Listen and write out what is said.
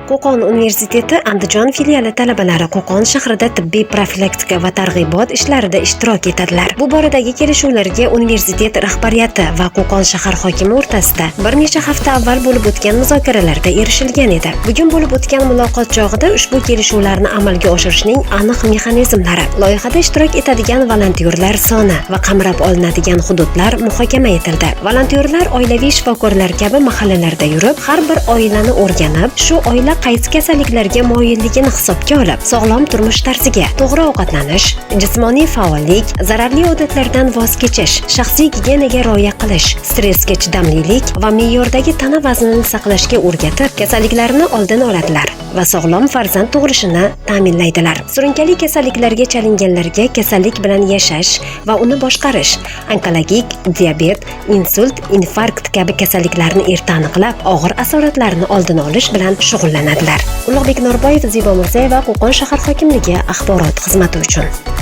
Qo'qon universiteti Andijon filiali talabalari Qo'qon shahrida tibbiy profilaktika va targ'ibot ishlarida ishtirok etadilar. Bu boradagi kelishuvlarga universitet rahbariyati va Qo'qon shahar hokimi o'rtasida bir necha hafta avval bo'lib o'tgan muzokaralarda erishilgan edi. Bugun bo'lib o'tgan muloqot chog'ida ushbu kelishuvlarni amalga oshirishning aniq mexanizmlari, loyihada ishtirok etadigan volontyorlar soni va qamrab olinadigan hududlar muhokama etildi. Volontyorlar oilaviy shifokorlar kabi mahallalarda yurib, har bir oilani o'rganib, shu oila qaysi kasalliklarga moyilligini hisobga olib, sog'lom turmush tarziga, to'g'ri ovqatlanish, jismoniy faollik, zararli odatlardan voz kechish, shaxsiy gigiyenaga rioya qilish, stressga chidamlilik va me'yordagi tana vaznini saqlashga o'rgatib, kasalliklarni oldini oladilar va sog'lom farzand tug'ilishini ta'minlaydilar. Surunkali kasalliklarga chalinganlarga kasallik bilan yashash va uni boshqarish, onkologik, diabet, insult, infarkt kabi kasalliklarni erta aniqlab, og'ir asoratlarni oldini olish bilan shug'ullanadilar. Ulug'bek Norboyev, Zebo Mirzayeva, Qo'qon shahar hokimligi axborot xizmati uchun.